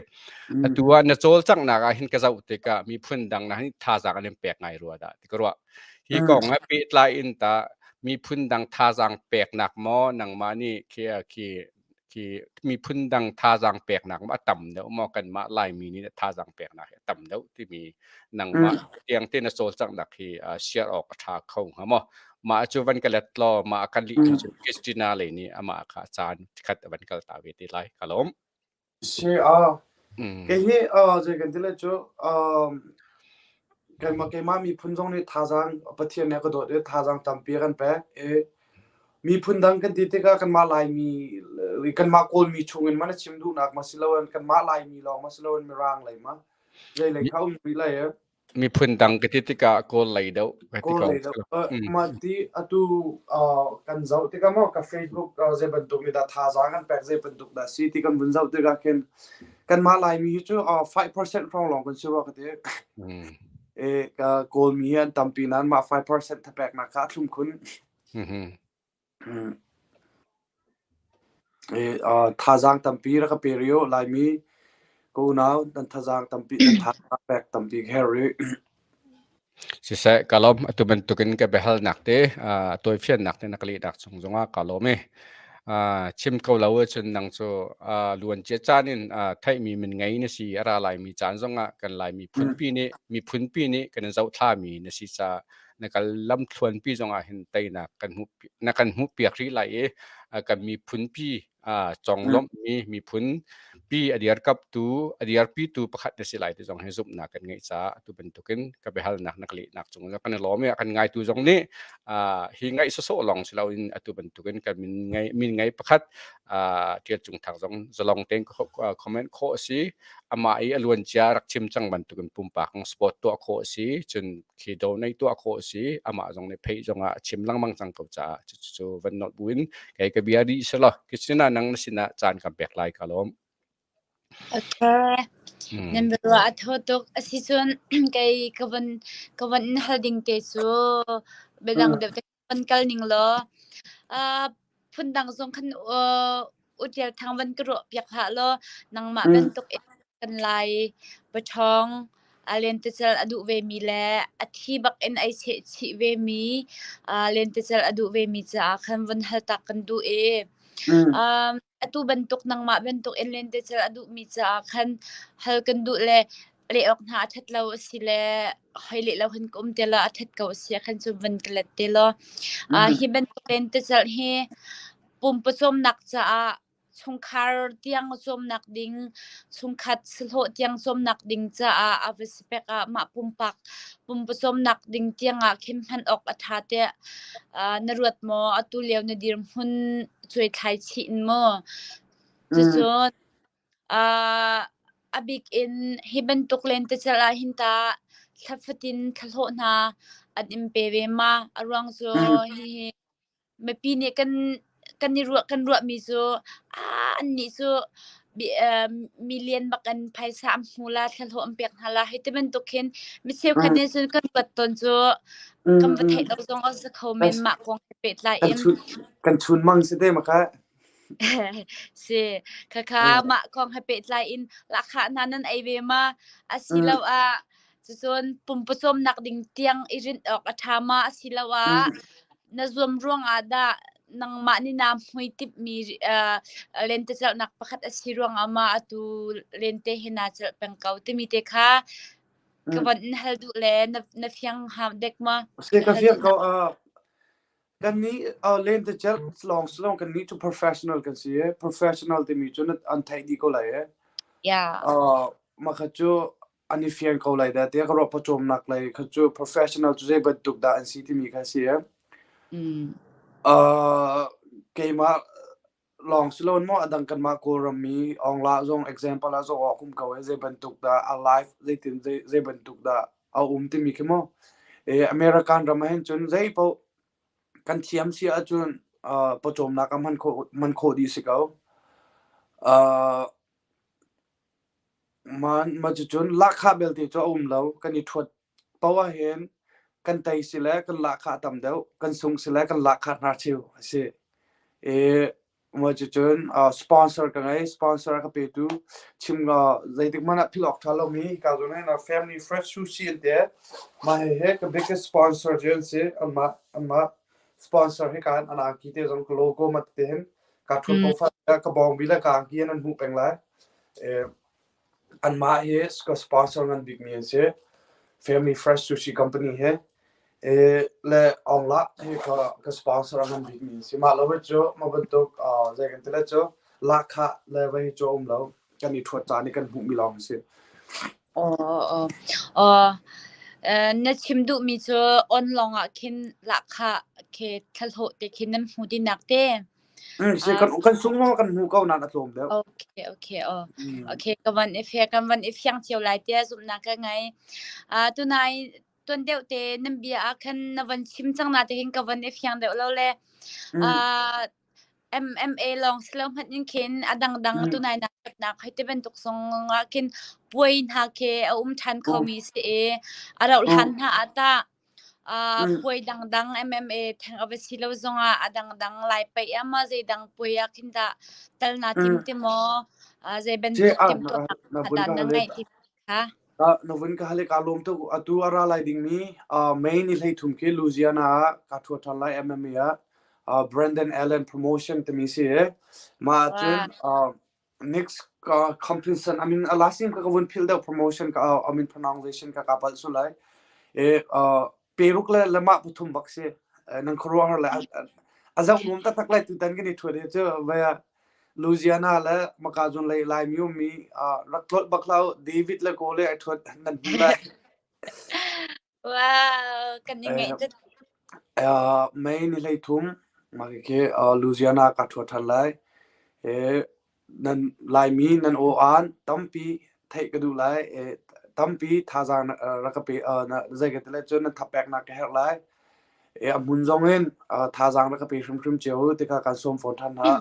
atu ah na cawlcanghnak ah hin ka zoh tikah mi phun dang na hin thazaang an in pek ngai rua dah ti ka ruah. Hi kong he pehtlai in tah miphun dang thazaang peknak maw nangmah nih khi khi khi miphun dang thazaang peknak maw a tam deuh maw kanmah Laimi nih thazaang peknak hi a tam deuh timi nangmah tiang te na cawlcanghnak hi share awk a ṭha kho hnga maw? Mah cu van ka let law mah kan lih cu Christina lei nih amah kha caan khat a van kal ta ve te lai. Ka lawm. Si a kei hi zei kan ti lai cu keimah keimah miphun zong nih thazaang Pathian nih a ka dawt i thazaang tampi a kan pek i miphun dang kan ti tikah kanmah Laimi kanmah Kawlmi chungin ma na chim duhnak ma si loin kanmah Laimi lawng ma si loin Mirang lei ma zei lei kha um rih lai i Miphun dang ka ti tikah Kawl lei deuh ka ti Kawl ko. lei deuh. Mah ti atu kan zoh tikah maw ka Facebook zei bantuk nih dah thazaang kan pek zei bantuk dah si ti kan vun zoh tikah khin kanmah Laimi hi cu 5% hrawng lawng kan si rua ka ti. E ka Kawlmi hi an tampi nain mah 5% thapeknak kha a thlum khun. Thazaang tampi rak ka pe rih u Laimi ka unau nan thazaang tampi nan thazaang pek tampi ka herh rih. Siseh ka lawm atu bantukin ka biahalnak te tawifiannak te na ka lehnak chung zongah ka lawm i chim ko lo ahcun nang cu luancia caan in theihmi min ngei na si a ra laimi caan zongah kan Lai miphunpi nih miphunpi nih kan in zohthlami na si caah na kal lamthluanpi zongah hin teinak kan hmuh na kan hmuhpiak rih lai i kan miphunpi conglawmhmi miphun pi a dirkamhtu a dirpitu pakhat na si lai ti zong hi zumhnak kan ngeih caah atu bantukin ka biahalnak na ka lehnak cung kan i lawm i a kan ngaitu zong nih hi ngaih sawsawh lawng si loin atu bantukin kan min ngei min ngei pakhat Ṭial Cung Thang zong zalong tein comment khawh a si. Amah i a luancia rak chim cang bantukin pumpak sport tuah khawh a si. Cun khi donate tuah khawh a si. Amah zong nih pheih zongah a chim lengmang cang ko caah cucu van nolh buin kei ka bia dih selaw Christina nang na sinah caan kan pek lai ka lawm. Okay. Nan biaruah a thaw tuk. Asicun kei ka van ka van in hal ding te cu biadang deuh te van kal ning law phundang zong khan U Tial Thang van ka ruah piak hlah law nangmah bantuk in kan Lai paṭhawng lentecelh a duh vemi le a thi bak in ai cheh chih vemi lentecelh a duh vemi caah khan von hal tak kan duh i atu bantuk nangmah bantuk in lentecelh a duhmi caah khan hal kan duh le leh awk hna a ṭhat lo a si le hoi leh lo hin ka um te lo a ṭhat ko a si ah khan cun van ka let te law. Hi bantuk lentecelh hi pumpawcawmnak caah chungkhar tiang cawmnak ding, chungkhat sahlawh tiang cawmnak ding caah a va si pek ah mah pumpak pumpawcawmnak ding tiangah khin hman awk a ṭha tiah na ruat maw? Atu lio na dirhmun cuaithlai chih in maw? Cucun A bik in hi bantuk lentecelh ah hin tah thla fatin thlahlawh hna an in pe ve ma? A ruang cu hihi mipi nih kan kan i ruah kan ruahmi cu annih cu million bak in phaisa an hmu la, thlahlawh an pek hna la hei ti bantuk khin mi cheukhat nih cun kan ruat tawn cu kan va theih lo zong a si kho men mah kong he pehtlai in. Kan chunmang si te ma kha. Si, khakha mah kong he pehtlai in lahkhah hna nan ei ve ma? Asiloah cucun pumpawcawmnak ding tiang i rinh awk a ṭha ma? Asiloah na zuam ruangah dah nangmah nih naa hmuitimhmi lentecelhnak pakhat a si ruangah ma atu lente hi naa celh peng ko timi te kha ka von in hal duh le na fiang ha dek ma? Si ka fiang ko. Kannih lentecelh lawng si lo kannih cu professional kan si i professional timi cu an theih dih ko lai i mah kha cu an i fiang ko lai dah tiah ka ruah pawcawmnak lei kha cu professional cu zei bantuk dah an si timi kha si i keimah lawng si loin maw a dang kanmah Kawlram mi Aung La zong example ah zoh awk um ko i zei bantuk dah a life zeitin zei bantuk dah a um timi khi maw American ram ah hin cun zei paoh kan thiam si ahcun pawcawmnak ah hman khawh dih si ko. Mah cucun lahkhah belte cu a um lo. Kan i ṭhuat paoh ahhin kan tei si le kan lahkhah a tam deuh, kan sung si le kan lahkhah hnarcheu a si. I mah cucun sponsor ka ngei. Sponsor a ka petu chim zeitik hmanh ah philh awk ṭha lomi hika zawn hin Family Fresh Sushi an ti. Mah hihi ka biggest sponsor cu an si. Anmah sponsor hika hin an angki te zong ka logo ma tete hin ka ṭhuat ko fa ka bawngbi le ka angki in an hmuh peng lai. Anmah hi ka sponsor ngan bikmi an si. Family Fresh Sushi Company hi. Le Aung La hi ka sponsor a ngan bikmi an si. Mah lo hi cu mah bantuk zei kan ti lai cu lahkhah le vai hi cu a um lo. Kan i ṭhuat caan i kan hmuhmi lawng a si. Na chim duhmi cu on lawng ah khin lahkhah khi thlahlawh te khin nan hmu tinak te. Si kan sung maw kan hmu ko nain a tlawm deuh. Okay, okay, oh. Okay, ka van i fiang, kan van i fiang cio lai tiah zumhnak ka ngei. Tunai tuan deuh te nan bia ah khan na van chim cang na te hin ka van i fiang deuh lo le. MMA lawng si lo hmanh in khin a dangdang tunai na nak hei ti bantuk zong ah khin puai hna khi a um ṭhan khomi si i a rauh hlan hna ah tah Puai dangdang MMA theng a va si lo zongah a dangdang Lai paih ah maw zeidang puai ah khin dah tal naa tim ti maw? Zei bantuk timhtuahnak hna dah na ngeih ti kha? Na vun ka hal i kaa lawm tuk. Atu a ra lai dingmi May ni 13 khi Louisiana ah kaa ṭhua ṭhan lai MMA ah Brandon Allen Promotion timi si i mah ahcun Next compensation I mean a last name ka ka vun philh deuh promotion ka I mean pronunciation ka ka palh su lai. E peruk le lemah pathum bak si. Nan khuaruahhar le a zoh nuam taktak lai tutan kan i thuat hi cu vaya Louisiana le maka zon lei Lai mi ummi rak tlolh bak hlah David le ko le ai thuat nan hmu lai. Wow, kan i ngaih tuk. May ni 13 mah khi Louisiana ka ṭhuat ṭhan lai. Nan Laimi nan aw-aan tampi theih ka duh lai. Tampi thazaang rak ka pe zei ka ti lai cun nan thapeknak ka herh lai. A hmun zong in thazaang rak ka pe hrimhrim cio u ti kha kan sawm fawn ṭhan hna.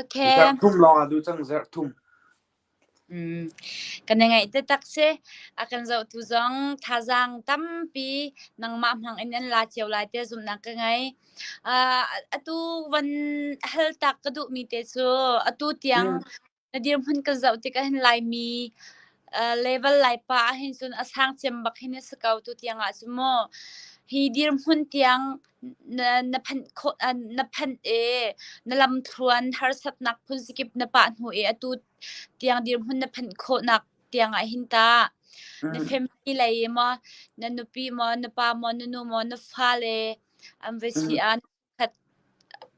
Okay. Zarh thum lawng ah duh cang zarh thum. Kan i ngaih taktak si. A kan zohtu zong thazaang tampi nangmah hmang in an la cio lai tiah zumhnak ka ngei. Atu van hal tak ka duhmi te cu atu tiang Na dirhmun kan zoh tikah hin Laimi level Laipa ahhin cun a sang cem bak hin a si ko tu tiang ah cun mu. Hi dirhmun tiang na phanh khawh na phanh i na lamthluan harsatnak phunzakip na pah hnu i atu tiang dirhmun na phanh khawhnak tiang ah hin tah na family lei maw na nupi maw na pa maw na nu maw na fale an va si ah khat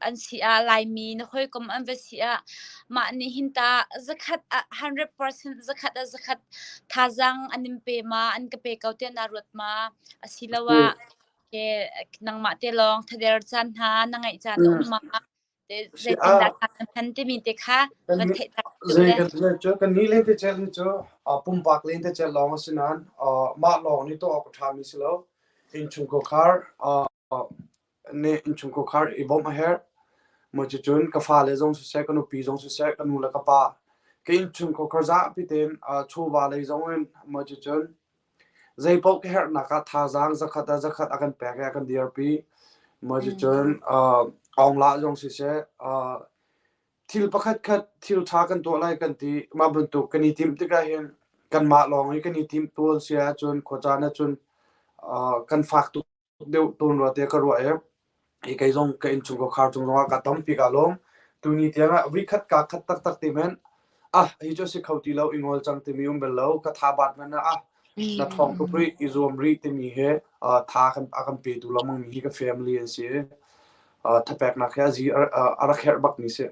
an si ah Laimi na hawikom an va si ah mah nih hin ta zakhat ah 100% zakhat ah zakhat thazaang an in pe ma an ka pe ko tiah naa ruat ma asiloah ke nangmah te lawng thader caan hna na ngeih caan a um ma zeitindah na hman timi te kha van theih tak Zei kan cu kan ni len te cel hi cu pumpak len te cel lawng a si nain mah lawng nih tuah awk a ṭhami si lo innchungkhar nih innchungkhar i bawmh a herh. Maw cucun ka fale zong siseh, ka nupi zong siseh, ka nu le ka pa, ka innchungkhar zapi tein chawva lei zong in maw cucun zeipaoh ka herhnak ah thazaang zakhat ah zakhat a kan pek i a kan dirpi. Maw cucun. Aung La zong siseh, thil pakhat khat thil ṭha kan tuah lai kan ti mah bantuk kan i timh tikah hin kanmah lawng i kan i timh tual si ahcun khuacaan ahcun kan fak tuk deuh tawn rua tiah ka ruah i hi kei zong ka innchung ka khar cung zongah ka tampi ka lawm. Tuni tiang ah voikhat kaa khat taktak te hmanh ah hi cu a si kho ti lo i ngol cang timi um bal lo. Ka tha baat hmanh ah ah na ṭhawng tuk rih i zuam rih timi he tha a kan petu lengmang mi hi ka family an si i thapeknak he a zi a rak herh bakmi si.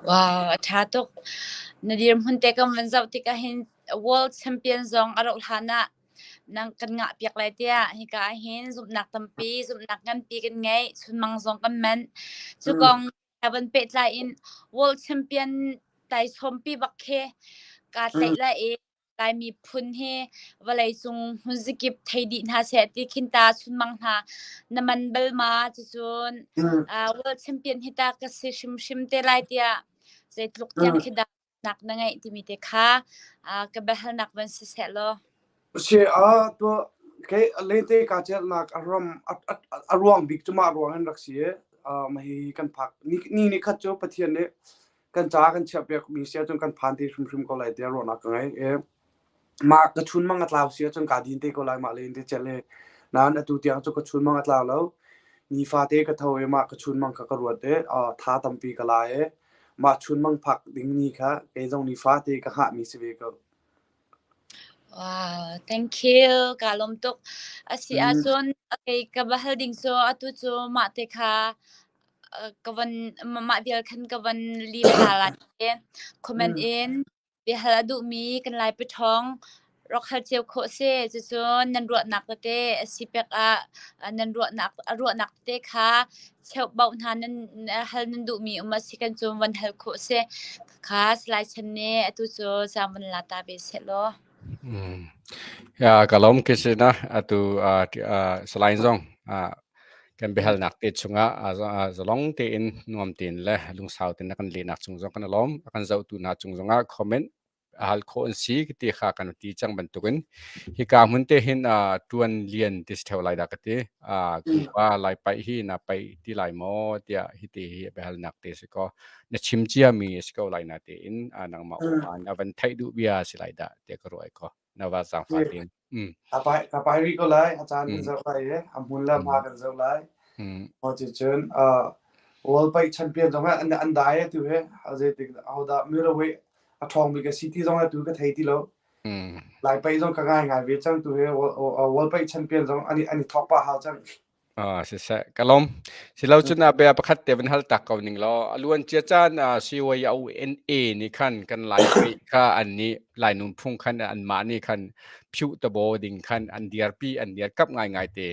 Wow, a ṭha tuk. Na dirhmun te kan van zoh tikah hin World Champion zong a rauh hlan ah nang kan ngah piak lai tiah hika ah hin zumhnak tampi, zumhnak nganpi kan ngei, chunmang zong kan manh. Cu kong van pehtlai in World Champion taisawmpi bak khi kaa tlaih lai i Lai miphun hi vawleicung hmunzakip thei dih hna seh ti khin ta chunmang hna na man bal ma cucun world champion hi ta ka si hrimhrim te lai tiah zeitluk tiang khi dah nak na ngeih timi te kha ka biahalnak van si seh law. Si a to kei lente ka chelnak a ram a ruang bik cu mah ruang in rak si i hi kan phak ni ni khat cu Pathian nih kan ca kan chiahpiak mi si ahcun kan phan te hrimhrim ko lai tiah ruahnak ka ngei. I mah ka chunmang a tlau si ahcun kaa din te ko lai mah len te cel he. Nain atu tiang cu ka chunmang a tlau lo. Nifate ka tho i mah ka chunmang kha ka ruat i tha tampi ka la i mah chunmang phak ding ni kha kei zong nifate ka hngahmi si ve ko. Wow, thank you. Ka lawm tuk. Asi ahcun okay, ka va hal ding cu atu cu mah te kha ka van mah vial khan ka van lim hna lai. Comment in biahal a duhmi kan Lai paṭhawng rak hal cio khawh si. Cucun nan ruahnak tete a si pek ah nan ruahnak a ruahnak tete kha cheuhbauh hna nan hal nan duhmi um a si kan cu van hal khawh si. Kha Salai Chan nih atu cu caan van la ta ve seh law. Ya, ka lawm Christina. Atu Salai zong kan biahalnak te chungah zalong tein nuam tein le lungsau tein na kan lehnak cung zong kan i lawm. A kan zohtu hna cung zongah comment hal khawh an si ti kha kan ti cang bantukin hika hmun te hin tuan lian ti si theo lai dah ka ti. Kupa lai paih hi na paih ti lai maw tiah hiti hi biahalnak te si ko. Na chim cia mi a si ko lai na tein nangmah uman a van theih duh bia si lai dah tiah ka ruah ko. Na va zaangfah tein. Ka pai rih ko lai. A caan kan zoh lai i a hmun le hma kan zoh lai. Cucun World Paih Champion zong an dai tu he zeitik ahodah middleweight a ṭhawng bik a si ti zong tu ka thei ti lo. Lai paih zong ka ngai ngai ve cang tu he World Paih Champion zong an i thawk pah hau cang. Ah, siseh, ka lawm. Silo cun ah bia pakhat te van hal tak ko ning law, a luan cia caan ah CYONA nih khan kan Lai paih kha an nih Lai nunphung khan anmah nih khan phiuh tabo ding khan an dirpi an dirkap ngaingai te.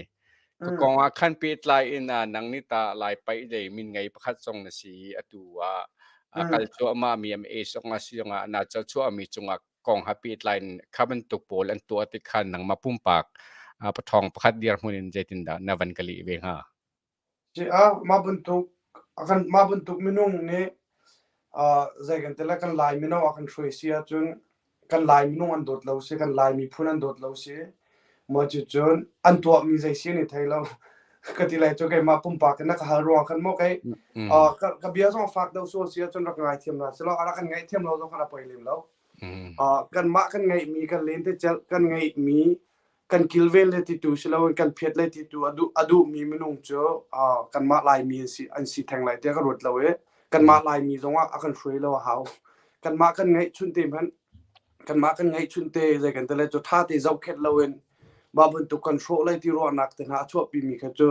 Ka kong ah khan pehtlai in ah nang nih ta Lai paih lei min ngei pakhat zong na si i atu ah a kal cuahmah mi MA zong ah si zong ah na cal chuahmi cungah kong ha pehtlai in kha bantuk pawl an tuah tik khan nangmah pumpak paṭhawng pakhat dirhmun in zeitindah na van ka leh ve hnga? Mah bantuk mah bantuk minung nih zei kan ti le kan Lai mino a kan hruai si ahcun kan Lai minung an dawt lo si, kan Lai miphun an dawt lo si. Maw cucun an tuahmi zei si an i thei lo. Ka ti lai cu keimah pumpak in na ka hal ruang khan maw kei ka bia zong fak deuh sual si ahcun rak ngaithiam hna selaw a rak kan ngaihthiam lo zong kha a poi lem lo. Kanmah kan ngeihmi kan lentecelh kan ngeihmi kan kilven le titu si loin kan phiat le titu a duhmi minung cu kanmah Laimi an si theng lai tiah ka ruat lo i kanmah Laimi zongah a kan hruai lo a hau. Kanmah kan ngeihchun te hmanh kanmah kan ngeihchun te zei kan ti lai cu ṭha te zohkhenh loin mah bantuk kan hrawh lai ti ruahnak te hna a chuahpimi kha cu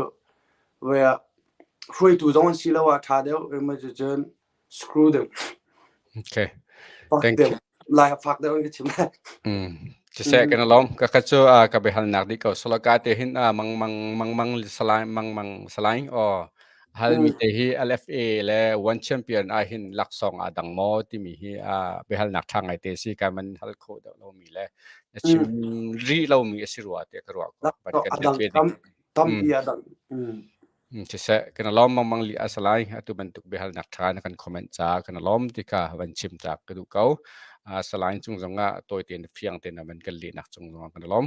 hruaitu zong an si lo ah ṭha deuh cun screw them. Okay. Fuck Thank them. you. Lai fak deuh in ka chim. Siseh kan lawm. Ka kha cu ka biahalnak dih ko. Soloka te hin mang mang mang mang salai mang mang salai o hal mi te hi LFA le One Champion ah hin laksawng a dang maw timi hi biahalnak tha ngai te si ka man hal kho deuh lo mi le na chim ri lo mi a si rua te ka ruah ko. But kan Adang ve tam ding. tampi adang. Siseh, kan i lawm mangmang li a si lai. Atu bantuk biahalnak ṭha na kan comment caah kan i lawm ti kha van chim ta ka duh ko. Salai cung zongah tawi tein fiang tein a van kan lehnak cung zongah kan i lawm.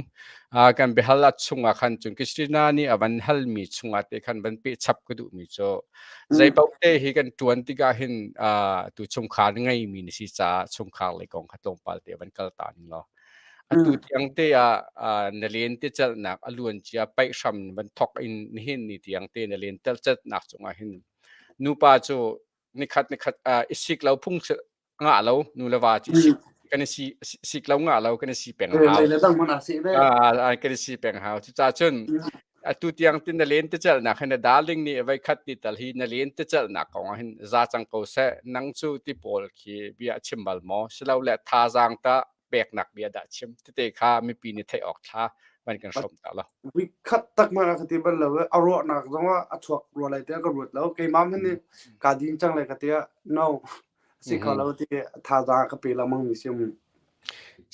Kan biahal a chungah khan cun Christina nih a van halmi chungah te khan van pehchap ka duhmi cu zeipaoh te hi kan ṭuan tikah hin tu chungkhar ngeimi na si caah chungkhar lei kong kha tlawmpal te van kal ta ning law. Atu tiang te ah na len te celhnak a luan cia paih hram van thok in nihin ni tiang te na len tel celhnak cungah hin nupa cu nikhat nikhat i sik lo phung ngah lo nu le va cu kan i si sik lo ngah lo kan i si peng hau. Kan i si peng hau. Cucaah cun atu tiang tin na len te celhnak hin na darling nih voi khat ti tal hi na len te celhnak kong ah hin za cang ko seh nang cu ti pawl khi bia chim bal maw silo le thazaang ta peknak bia dah chim tete kha mipi nih theih awk thla van kan hrawm ta lo. Khat tak ma ka ti bal lo a ruahnak zong ah a chuak rua lai te ka ruat lo keimah hmanh nih ka din cang lai ka tia no si kho lo ti thazaang ka pe lengmang mi si.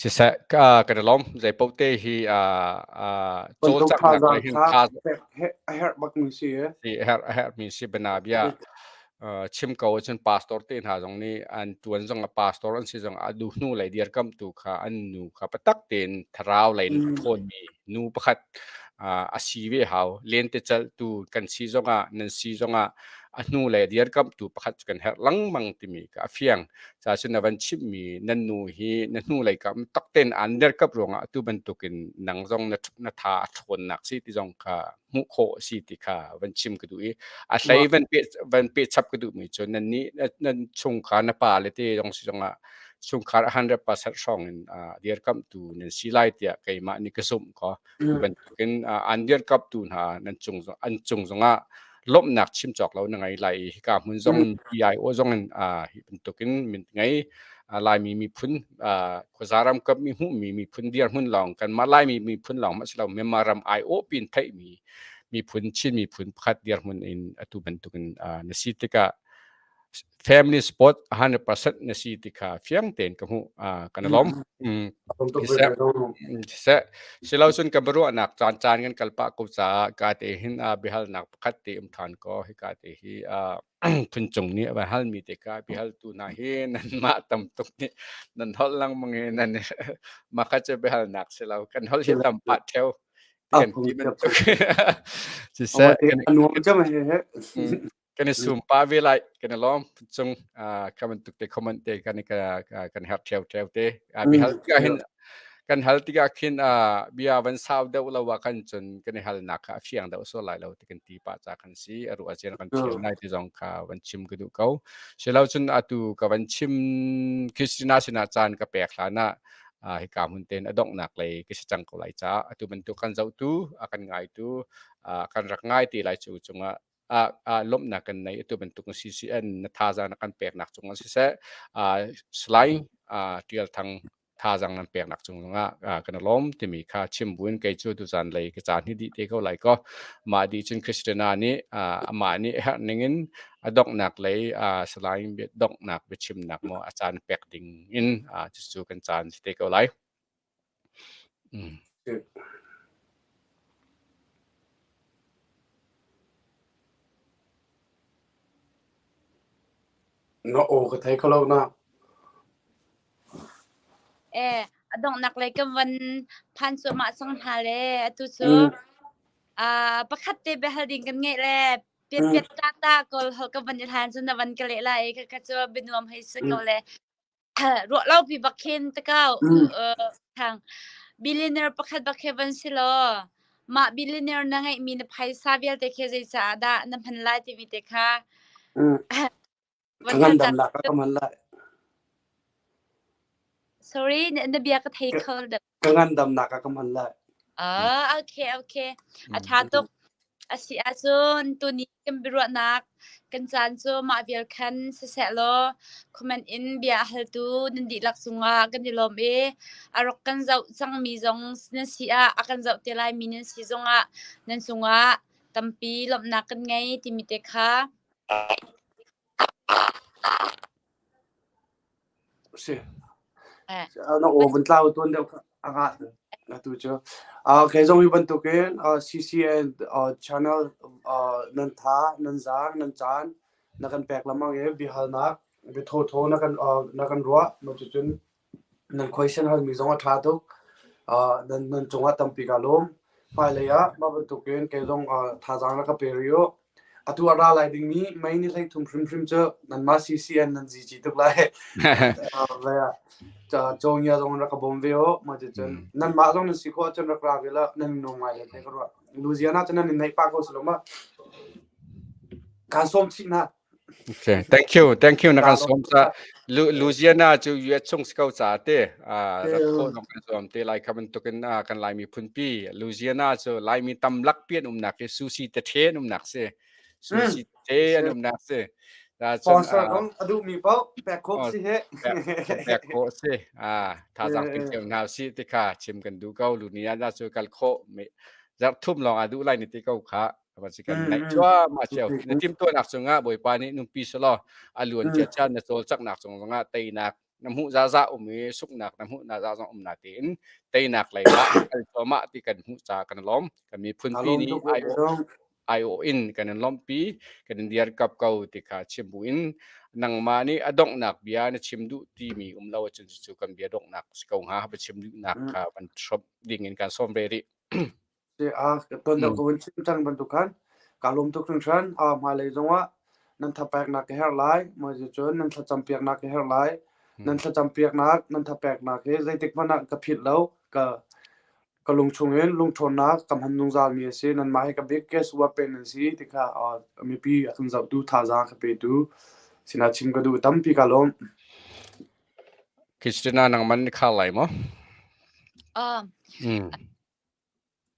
Siseh ka kan i lawm zeipaoh te hi cawlcanghnak lei hin tha a herh bak mi si. Si a herh a herh mi si bana bia chim ko ahcun pastor te hna zong nih an tuan zong a pastor an si zong a du hnu lei dirkamtu kha an nu kha patak tein thlarau lei in a ṭhawnmi nu pakhat a si ve hau. Lentecelhtu kan si zongah nan si zongah a hnu lei dirkamtu pakhat cu kan herh lengmang timi kha a fiang. Ca cun na van chimhmi nan nu hi na hnu lei kam tak tein aan dirkamh ruangah atu bantukin nang zong na tha a ṭhawnnak si ti zong kha hmuh khawh a si ti kha van chim ka duh i a hlei van pe van pe chap ka duhmi cu nan nih nan chungkhar na pa le te zong si zongah chungkhar 100% hrawng in dirkamhtu nan si lai tiah keimah nih ka zumh ko. Bantukin an dirkamhtu hna nan cung an cung zongah lawmhnak chim cawk lo na ngei lai i hika hmun zong PIO zong in hi bantukin min ngei Laimi miphun khuaza ram kap mi hmuhmi miphun dirhmun lawng kanmah Laimi miphun lawng hmanh si lo Myanmar ram aiawh pin theihmi miphun Chin miphun pakhat dirhmun in atu bantukin na si tikah family sport 100% na si ti kha fiang tein ka hmuh kan i lawm. Siseh silo cun ka biaruahnak caan caan kan kal pah ko caah ka te hin biahalnak pakhat te um ṭhan ko hika te hi Phuncung nih a va halmi te kha biahaltu hna hi nanmah tam tuk nih nan holh lengmang i nan mah kha cu biahalnak si lo kan holh hi tam pah ṭheo kan ti bantuk siseh kan i sum pah ve lai kan i lawm Phuncung kha bantuk te comment te kan kan herh ṭheo ṭheo te bihal tikah hin kan hal tikah khin bia van sau deuh lo ah khan cun kan i halnak kha a fiang deuh sual lai lo ti kan ti pah ca kan si a ruah cian kan thiam lai ti zong kha van chim ka duh ko silo cun atu ka van chim Christina sinah caan ka pek hlan ah hika hmun ten a donghnak lei ka si cang ko lai ca atu bantuk kan zohtu a kan ngaitu kan rak ngai ti lai cu cungah ah lawmhnak kan nei atu bantuk CCN na thazaang na kan peknak cungah siseh Salai Tial Thang thazaang nan peknak cung zongah kan i lawm timi kha chim buin kei cu tuzan lei ka caan hi dih te ko lai ko mah dih cun Christina nih amah nih herh ningin a donghnak lei Salai donghnak biachimnak maw a caan pek ding in cucu kan caan si te ko lai. Na aw ka thei kho lo na. Eh, a donghnak lei kan van phan cuahmah cang hna le atu cu pakhat te biahal ding kan ngeih le piat piat ta ta kawl holh ka van i hlan cun na van ka leh lai i kha cu bianuam hei si ko le ruah lo pi bak khin takau thang billionaire pakhat bak khi van si law mah billionaire na ngeihmi na phaisa vialte khi zeicaah dah na hman lai timi te kha Ka ngandamnak ah ka hman lai. Sorry, na bia ka thei kho lo. Ka ngandamnak ah ka hman lai. Ah, okay, okay. A tha tuk. A si ahcun tuni kan biaruahnak kan caan cu mah vial khan siseh law comment in bia a haltu nan dihlak cungah kan i lawm i a rak kan zoh cangmi zong nan si ah a kan zoh te laimi nan si zongah nan cungah tampi lawmhnak kan ngei timi te kha Si. Na aw van tlau tuan deuh a ngah atu cu. Kei zong hi bantukin CCN channel nan tha, nan zaang, nan caan na kan pek lengmang i biahalnak, biathawthaw na kan ruah. Cucun Nan question halmi zong a ṭha tuk. Nan cungah tampi kaa lawm. Hmailei ah mah bantukin kei zong thazaang rak ka pe rih u. Atu a ra lai dingmi May ni 13 hrimhrim cu nanmah CCN nan zici tuk lai. Cawngia zong rak ka bawm ve u. Mah cucun nanmah zong nan si khawh ahcun rak ra ve la nan i nuam ngai lai te ka ruah. Louisiana cu nan i naih pah ko si lo ma? Kaan sawm chih hna. Okay, thank you, thank you na kan sawm ca. Louisiana cu US chung si ko ca te. Rat khawh zong kan sawm te lai kha bantukin kan Laimi phunpi Louisiana cu Laimi tam lak pi an umnak hi Sushi te the an umnak si. Sushi te an umnak si. Sponsor zong a duhmi paoh pek khawh si he. Pek khawh si. Thazaang pe cio hna si ti kha chim kan duh ko. Louisiana cu kal khawh zarh thum lawng a duh lai ni ti ko kha. Kan naih cuahmah cio. Na timhtuahnak cungah Bawipa nih nunpi selaw a luan cia caan na cawlcanghnak cung zongah teinak na hmuh zahzah um i suknak na hmuh na zah zong um na tiin teinak lei ah kal cuahmah ti kan hmuh ca kan lawm. Kan miphunpi nih aiawh in kan in lawmhpi, kan in dirkap ko ti kha chim buin nangmah nih a donghnak bia na chim duh timi um lo ahcun cucu kan bia donghnak si ko hnga. Va chim duhnak kha van hrawmh ding in kan sawm ve rih. Tuan deuh ka vun chim cang bantuk khan kaa lawm tuk hringhran. Hmailei zongah nan thapeknak ka herh lai. Mah cun nan thlacampiaknak ka herh lai. Nan thlacampiaknak, nan thapeknak hi zeitik hmanh ah ka philh lo. Ka lung chungin lungṭhawnnak ka hman zungzalmi a si. Nanmah hi ka biggest weapon nan si ti kha mipi a kan zohtu, thazaang ka petu sinah chim ka duh. Tampi kaa lawm. Christina nangman na khar lai maw?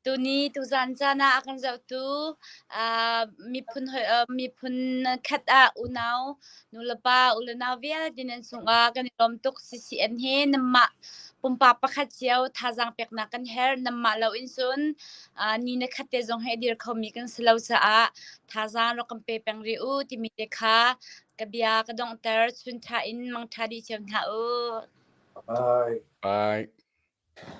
Tuni tuzaan caan ah a kan zohtu miphun khat ah unau nulepa ulenau vialte nan cungah kan i lawm tuk. CCN hi nanmah pumpak pakhat cio thazaang peknak kan herh. Nanmah loin cun ni na khat te zong hi a dir khomi kan si lo caah thazaang rak kan pe peng rih u timi te kha ka bia ka donghter. Chun ṭha in mangṭha dih cio hna u. Bye. Bye.